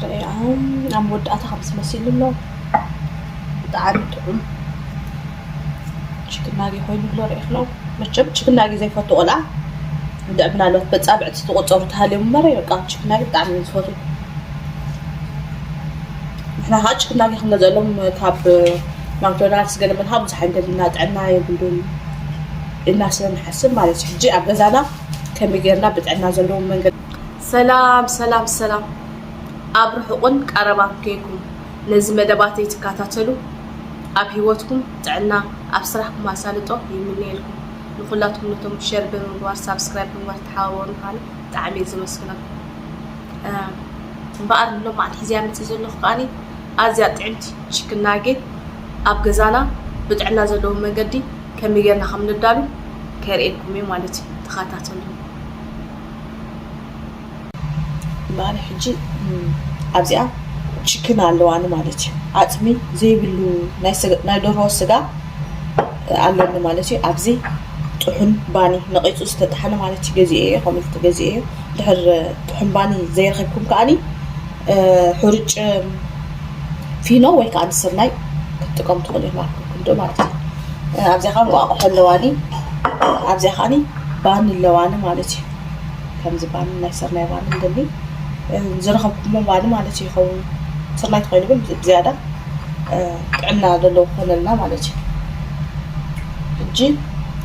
ርኣያ፣ ኣብ መወዳእታ ከም ዝመስል ኣሎ። ብጣዕሚ ጥዑም ችክናጌ ኮይኑ ኣሎ። ርኢኽሎ፣ መቸም ችክናጌ ዘይፈቱ ቆልዓ እንድዕ ምናልባት በጻብዕቲ ዝተቆጸሩ ተሃልዮም እምበር፣ በቃ ችክናጌ ብጣዕሚ እዮም ዝፈትዉ። ንሕና ከዓ ችክናጌ ክንገዝኣሎም ካብ ማክዶናልድስ ገለ ምንሃ ብዙሕ ኣይንደልና፣ ጥዕና የብሉን ኢልና ስለ ንሓስብ ማለት እዩ። ሕጂ ኣብ ገዛና ከመይ ጌርና ብጥዕና ዘለዎ መንገዲ። ሰላም፣ ሰላም፣ ሰላም። ኣብ ርሑቕን ቀረባን ኬንኩም ነዚ መደባተይ ትከታተሉ፣ ኣብ ህይወትኩም ጥዕና፣ ኣብ ስራሕኩም ኣሳልጦ ይምነየልኩም። ንኹላትኩም ነቶም ሸር ብምግባር፣ ሳብስክራይብ ብምግባር ተሓባበሩ ምዃኑ ብጣዕሚ እየ ዘመስግነኩም። እም፣ እምበኣር ንሎማዓንቲ ሒዘያ መፅእ ዘለኹ ከኣኒ ኣዝያ ጥዕምቲ ችክናጌ ኣብ ገዛና ብጥዕና ዘለዎ መንገዲ ከመይ ጌርና ከም ነዳሉ ከርእየልኩም እየ ማለት እዩ። ተኸታተሉ። እምበኣር ሕጂ፣ እም፣ ኣብዚኣ ችክን ኣለዋኒ ማለት እዩ። ዓፅሚ ዘይብሉ ናይ ስጋ፣ ናይ ደርሆ ስጋ ኣለኒ ማለት እዩ። ኣብዚ ጥሑን ባኒ ነቒጹ ዝተጠሓነ ማለት እዩ ገዚኤ እየ፣ ከምኡ ኢሉ ተገዚኤ እየ። ድሕር ጥሑን ባኒ ዘይረኺብኩም ከኣኒ፣ እ፣ ሕሩጭ ፊኖ ወይ ከኣ ስርናይ ክትጥቀሙ ትኽእሉ ኢኹም፣ ኣብ ክንድኡ ማለት እዩ። እ፣ ኣብዚኣ ከኣ እንቋቑሖ ኣለዋኒ፣ ኣብዚኣ ከኣኒ ባኒ ኣለዋኒ ማለት እዩ። ከምዚ ባኒ ናይ ስርናይ ባኒ እንደሊ፣ እ፣ ዝረኸብኩሞ ባኒ ማለት እዩ ይኸውን። ስርናይ ተኾይኑ ግን ብዝያዳ እ፣ ጥዕና ዘለዎ ክኾነልና ማለት እዩ። ሕጂ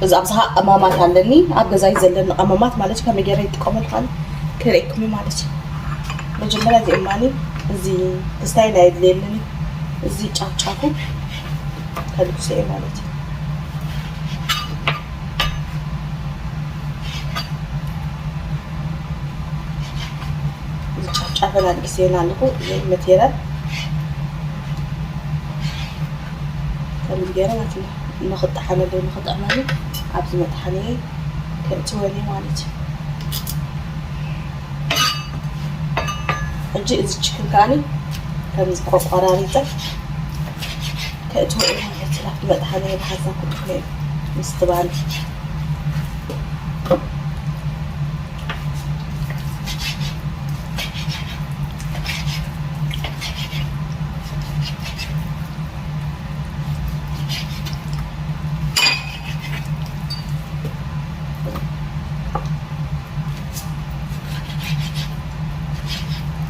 እዚ ኣብዚ ኸዓ ቀማማት ኣለኒ፣ ኣብ ገዛይ ዘለኒ ቀማማት ማለት እዩ። ከመይ ገይረ ይጥቀመሉ ካል ከርእየኩም እዩ ማለት እዩ። መጀመርያ እዚ እማኒ እዚ ክስታይ ናይ የድልየኒ፣ እዚ ጫፍ ጫፉ ከልግሶ እየ ማለት እዩ። ዝጫፍጫፈን ኣልጊሰየን ኣለኹ። እዚ መቴረል ከምዚ ገይረ ማለት እዩ። ንኽጠሓነለይ ንኽጥዕመኒ ኣብዚ መጥሓኒ ከእትወኒ ማለት እዩ። ሕጂ እዚ ችክን ከኣኒ ከምዚ ቆቋራሪጠ ከእትዎ እየ ማለት እዩ። ኣብቲ መጥሓኒ ብሓንሳብ ክጥሕሎ እየ ምስቲ ባኒ።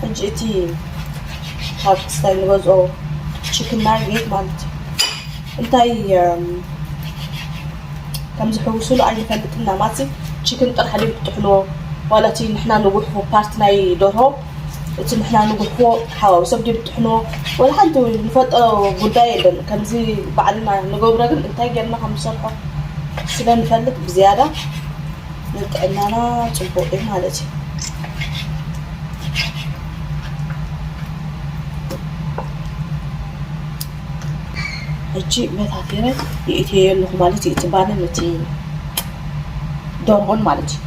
ሕጂ እቲ ካብ ክስታይ ንገዝኦ ችክን ናጌት ማለት እዩ። እንታይ፣ እም፣ ከም ዝሕውስሉ ኣይንፈልጥን ኢና። ማሲ ችክን ጥራሕ ድዩ ብትሕሎ፣ ዋላ እቲ ንሕና ንጉሕፎ ፓርት ናይ ደርሆ፣ እቲ ንሕና ንጉሕፎ ሓዋዊሶም ድዩ ብትሕሎ፣ ዋላ ሓንቲ ንፈልጦ ጉዳይ የለን። ከምዚ ባዕልና ንገብሮ ግን እንታይ ጌርና ከም ንሰርሖ ስለ ንፈልጥ ብዝያዳ ንጥዕናና ጽቡቕ እዩ ማለት እዩ። ሕጂ መታቲረ ይእትዮ ኣለኹ ማለት እዩ። እቲ ባንን እቲ ደርሆን ማለት እዩ።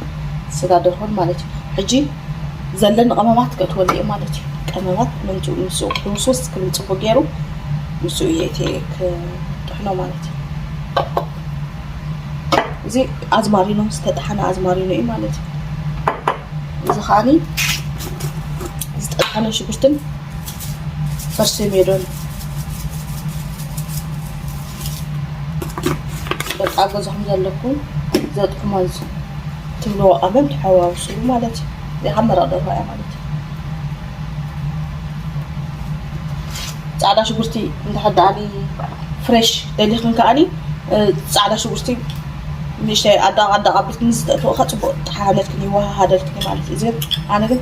ስጋ ደርሆን ማለት እዩ። ሕጂ ዘለኒ ቀመማት ከእትወሉ እየ ማለት እዩ። ቀመማት ምንቱ ምስኡ ሕውስውስ ክብል ጽቡቅ ገይሩ ምስኡ እየ እትየ ክጥሕኖ ማለት እዩ። እዚ ኣዝማሪኖ፣ ዝተጠሓነ ኣዝማሪኖ እዩ ማለት እዩ። እዚ ከዓኒ ዝተጠሓነ ሽጉርትን ፈርሴሜዶን በቃ ኣብ ገዛኹም ዘለኩም ዘጥዕሞ ትብልዎ ቀመም ተሓዋውስሉ ማለት እዩ። እዚኣ ካብ መረቕ ደርሆ እያ ማለት እዩ። ጻዕዳ ሽጉርቲ እንድሕር ደኣኒ ፍሬሽ ደሊኽን ከኣኒ፣ እ፣ ጻዕዳ ሽጉርቲ ንእሽተይ ኣዳቕ ኣዳቕ ኣቢልክን ዝተእትወኻ ጽቡቕ ተሓነትክን ይወሃሃደልክን ማለት እዩ። እዚ ግን ኣነ ግን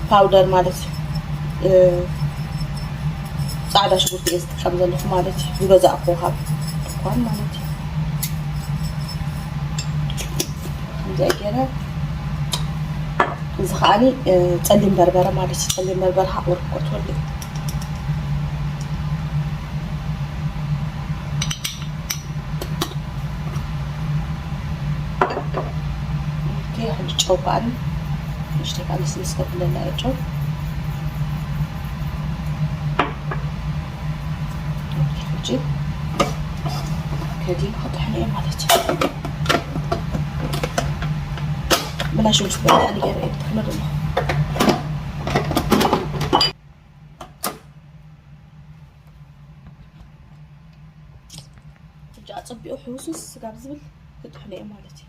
ፓውደር ማለት እዩ። እ፣ ጻዕዳ ሽጉርቲ እየ ዝጥቀም ዘለኹ ማለት እዩ። ዝገዛእኩዎ ካብ ድኳን ማለት እዩ። ከምዚኣ ገይረ እዚ ከዓኒ፣ እ፣ ጸሊም በርበረ ማለት እዩ። ጸሊም በርበረ ሃቕ ወርቅ ቆትወሉ። ኦኬ፣ ሕጂ ጨው ከዓኒ ንእሽተይ ከዓኒ ስልስ ከብለላ እየ ጨው። ኦኬ፣ ሕጂ ከዲን ክጥሕን እየ ማለት እዩ። ብናይ ሽጉርቲ በርበረ ገይረ እየ ክጥሕኖ ዘለኹ። ሕውስውስ ስጋብ ዝብል ክጥሕኖ እየ ማለት እዩ።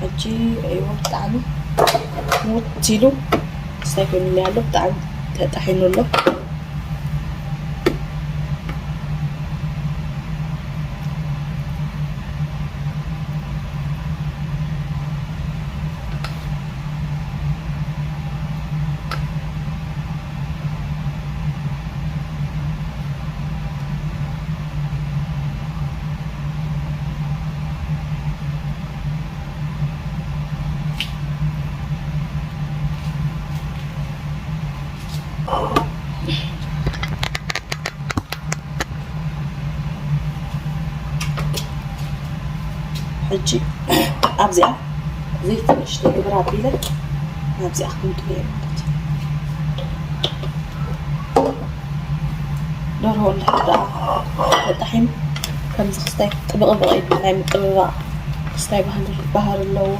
ሕጂ ሪእዎ ብጣዕሚ ሙት ኢሉ ክስታይ ኮይኑለይ ኣሎ። ብጣዕሚ ተጣሒኑ ኣሎ። ሕጂ ኣብዚኣ ዘይት ንእሽተይ ግብር ኣቢለ ናብዚኣ ክምጥሎ እየ ማለት እዩ። ደርሆ እንድሕር ደኣ ተጣሒኑ ከምዚ ክስታይ ጥብቕብቕ ኢሉ ናይ ምጥብባቕ ክስታይ ባህሪ፣ ባህሪ ኣለዎ።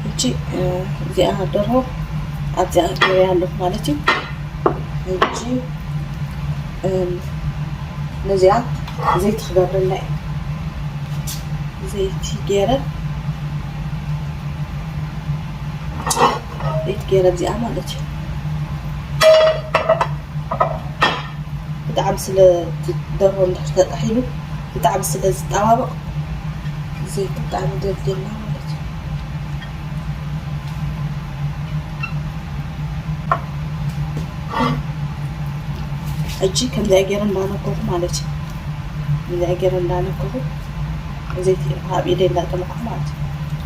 ሕጂ፣ እ፣ እዚኣ ደርሆ ኣብዚኣ ገይረያ ኣለኹ ማለት እዩ። ሕጂ፣ እም፣ ነዚኣ ዘይቲ ክገብረላ እየ። ዘይቲ ገይረ፣ ዘይቲ ገይረ ኣብዚኣ ማለት እዩ። ብጣዕሚ ስለ ደርሆ እንድሕር ተጣሒኑ ብጣዕሚ ስለ ዝጠባበቕ ዘይቲ ብጣዕሚ ደልየልና ማለት እዩ። ሕጂ ከምዚኣ ገይረ እንዳነከኹ ማለት እዩ። ከምዚኣ ገይረ እንዳነከኹ ዘይቲ ኣብ ኢደይ እንዳጠመቕኩ ማለት እዩ።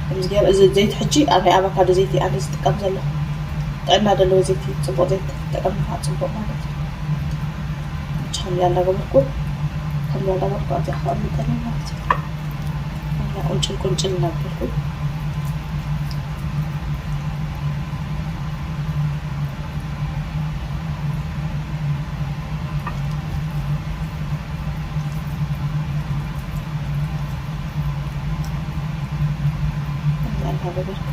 ከምዚ ገይረ፣ እዚ ዘይቲ ሕጂ ኣብ ናይ ኣቫካዶ ዘይቲ ኣነ ዝጥቀም ዘለኹ። ጥዕና ዘለዎ ዘይቲ፣ ጽቡቕ ዘይቲ ተጠቀምና ጽቡቕ ማለት እዩ። ብቻ ከምዚኣ እንዳገበርኩ፣ ከምዚኣ እንዳገበርኩ ኣብዚኣ ከቐምጠን ማለት እዩ። ከምዚኣ ቁንጭል ቁንጭል እናበልኩ። ከምዚኣ እናገበርኩ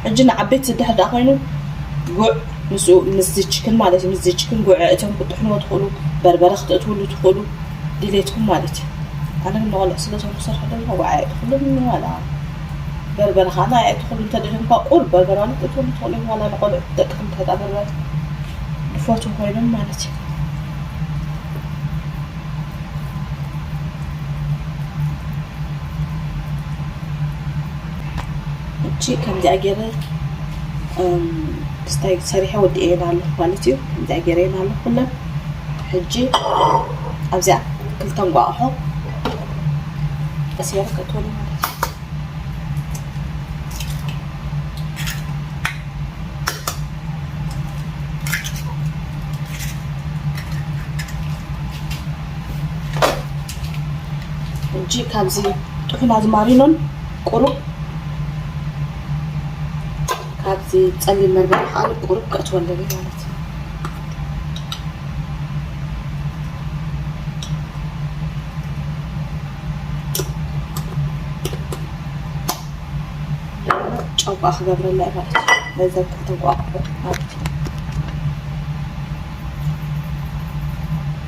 ሕጂ ንዓበይቲ ዝድሕር ደኣ ኮይኑ ጉዕ ምስኡ፣ ምስዚ ችክን ማለት እዩ። ምስዚ ችክን ጉዕ እቶም ክትጥሕንዎ ትኽእሉ፣ በርበረ ክተእትውሉ ትኽእሉ፣ ድሌትኩም ማለት እዩ። ኣነ ግን ንቆልዑ ስለ ዝኾኑ ክሰርሖ ደለኹ ጉዕ ኣየእትኹሉን፣ ዋላ በርበረ ኸኣ ኣየእትኹሉን። እንተደሊኹም ከኣ ቁሩብ በርበረ ማለት ክትእትውሉ ትኽእሉ እዮም፣ ዋላ ንቆልዑ ደቅኹም እንድሕር በርበረ ዝፈትዉ ኮይኖም ማለት እዩ። እቺ ከምዚኣ ገይረ፣ እም፣ ክስታይ ሰሪሐ ወዲኤ ኣለኹ ማለት እዩ። ከምዚኣ ገይረ ኣለኹ ኩለን። ሕጂ ኣብዚኣ ክልተ እንቋቑሖ ቀሲረ ከእትወሉ ማለት እዩ። ሕጂ ካብዚ ጥሑን ኣዝማሪኖን ቁሩብ፣ ካብዚ ጸሊም በርበረ ከኣ ቁሩብ ከእትወለኒ ማለት እዩ። ጨው ከኣ ክገብረላ እየ ማለት እዩ። ነዘን ክልተ እንቋቑሖ ማለት እዩ።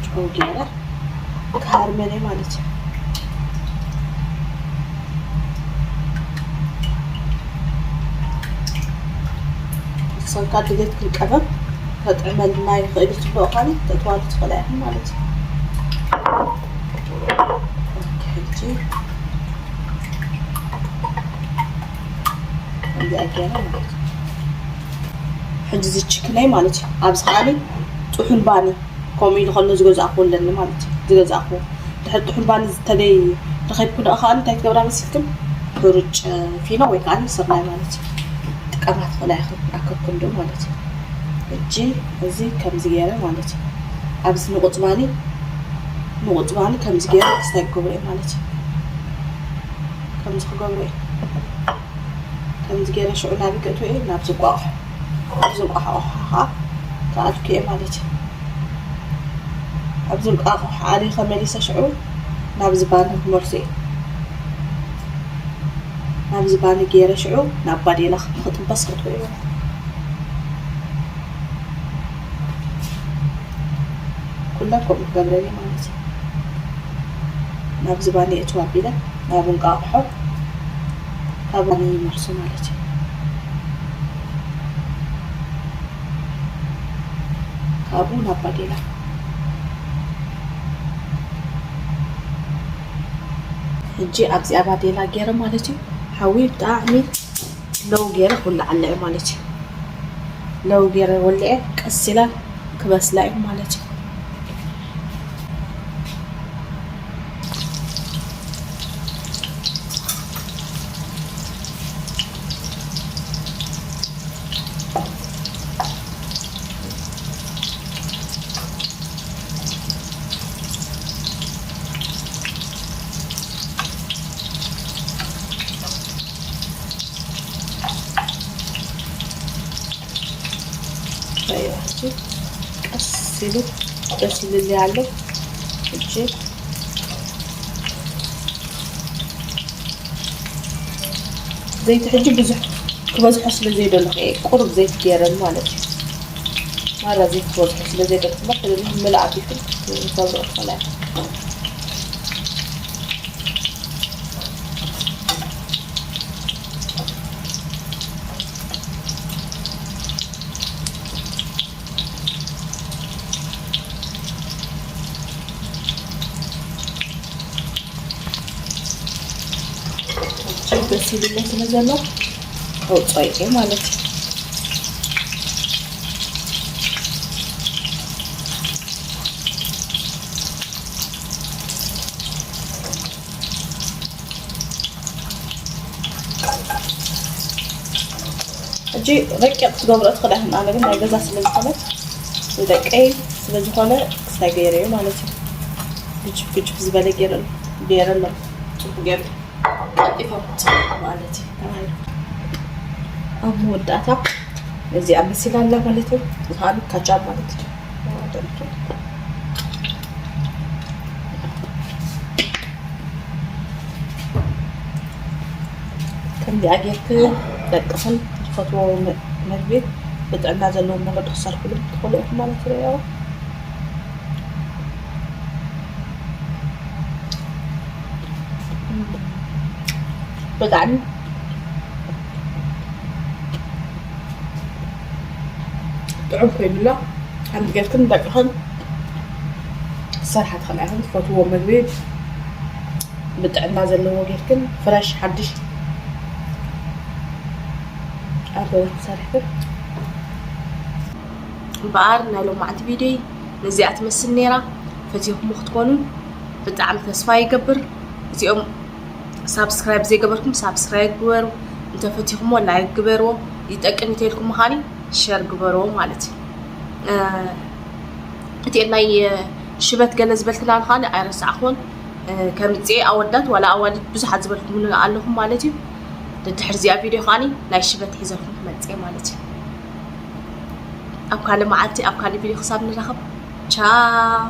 ጨው ገይረ ክሃርመን እየ ማለት እዩ። ሰብካ ድሌት ክልቀመም ከጥዕመልና ይኽእል እዩ። ጽቡቕ ኾነ ተእትዋሉ ትኽእላ ኢኹም ማለት እዩ። ኦኬ፣ ሕጂ ከምዚኣ ገይረ ማለት እዩ። ሕጂ እዚ ችክነይ ማለት እዩ። ኣብዚ ከዓኒ ጥሑን ባኒ ከምኡ ኢሉ ከሎ ዝገዛእኩዎ ኣለኒ ማለት እዩ። ዝገዛእኩዎ ድሕሪ ጥሑን ባኒ ዝተለይ ረኺብኩ ደኣ ከዓኒ እንታይ ትገብራ መሲልክን? ሕሩጭ ፊኖ ወይ ከዓኒ ስርናይ ማለት እዩ። ጥቀማ ትኽእላ ኢኽን ኣብ ከክንዱ ማለት እዩ። ሕጂ እዚ ከምዚ ገይረ ማለት እዩ። ኣብዚ ንቑጽ ባኒ ንቑጽ ባኒ ከምዚ ገይረ ክስታይ ክገብሮ እየ ማለት እዩ። ከምዚ ክገብሮ እየ። ከምዚ ገይረ ሽዑ ናበይ ከእትዎ እየ? ናብዚ እንቋቑሖ። ኣብዚ እንቋቑሖ ከዓ ክኣትኩ እየ ማለት እዩ። ኣብዚ እንቋቑሖ ኣሊኸ መሊሰ ሽዑ ናብዚ ባኒ ክመልሶ እየ። ናብዚ ባኒ ገይረ ሽዑ ናብ ባዴላ ክጥበስ ከእትዎ እየ ማለት እዩ። ኩለን ከምኡ ክገብረን እየ ማለት እዩ። ናብዚ ባኒ እትው ኣቢለ ናብ እንቋቑሖ ካብ ባኒ ይመልሶ ማለት እዩ። ካብኡ ናብ ባዴላ። ሕጂ ኣብዚኣ ባዴላ ገይረ ማለት እዩ። ሓዊ ብጣዕሚ ለው ገይረ ክውልዓላ እየ ማለት እዩ። ለው ገይረ ወልዐ ቀስ ኢላ ክበስላ እዩ ማለት እዩ። ረኣይዋ ሕጂ ቀስ ኢሉ በሲሉለይ ኣሎ። ሕጂ ዘይቲ ሕጂ ብዙሕ ክበዝሖ ስለ ዘይደለኹ እየ ቁሩብ ዘይቲ ገይረ ማለት እዩ። ማራ ዘይቲ ክበዝሖ ስለ ዘይደለኹ እሞ፣ ስለዚ ምልእ ኣቢልኩም ክትገብርኦ ትኽእላ ኢኹም። በሲሉለይ ስለ ዘሎ ከውፅኦ እየ ማለት እዩ። ሕጂ ረቂቕ ክትገብሮ ትኽእላ ኢኽን። ኣነ ግን ናይ ገዛ ስለ ዝኾነ ንደቀይ ስለ ዝኾነ ክስታይ ገይረዮ ማለት እዩ። ግጅፍ ግጅፍ ዝበለ ገይረ ገይረ ኣሎ። ጽቡቕ ገይሩ ቀልጢፎም ክጽብቑ ማለት እዩ ተባሂሉ። ኣብ መወዳእታ እዚኣ በሲላ ኣላ ማለት እዩ። እዚ ከኣ ካቻፕ ማለት እዩ። ከምዚኣ ጌርክን ደቅኽን ዝፈትዎ መ-፣ መግቢ ብጥዕና ዘለዎ መንገዲ ክሰርሕሉ ትኽእሉ ኢኹም ማለት እዩ። ብጣዕሚ ጥዑም ኮይኑሎ። ከምዚ ጌርክን ደቅኽን ክትሰርሓ ትኽእላ ኢኽን። ትፈትዎ ምግቢ ብጥዕና ዘለዎ ጌርክን ፍረሽ ሓድሽ ኣብ ገዛኽን ሰሪሕክን። እምበኣር ናይ ሎማዓንቲ ቪድዮይ ነዚኣ ትመስል ነይራ። ፈቲኹሞ ክትኮኑ ብጣዕሚ ተስፋ ይገብር። እዚኦም ሳብስክራይብ ዘይገበርኩም ሳብስክራይብ ግበሩ። እንተፈቲኹሞ ላይክ ግበርዎ። ይጠቅም እንተኢልኩም ምዃኒ ሸር ግበርዎ ማለት እዩ። እ፣ እቲ ናይ ሽበት ገለ ዝበልክና ምዃኒ ኣይረሳዕኹን። እ፣ ከምጽኤ ኣወዳት ዋላ ኣዋልድ ብዙሓት ዝበልኩምኒ ኣለኹም ማለት እዩ። ድድሕር እዚኣ ቪድዮ ከዓኒ ናይ ሽበት ሒዘልኩም ክመጽእ ማለት እዩ። ኣብ ካልእ መዓልቲ ኣብ ካልእ ቪድዮ ክሳብ ንራኸብ። ቻው።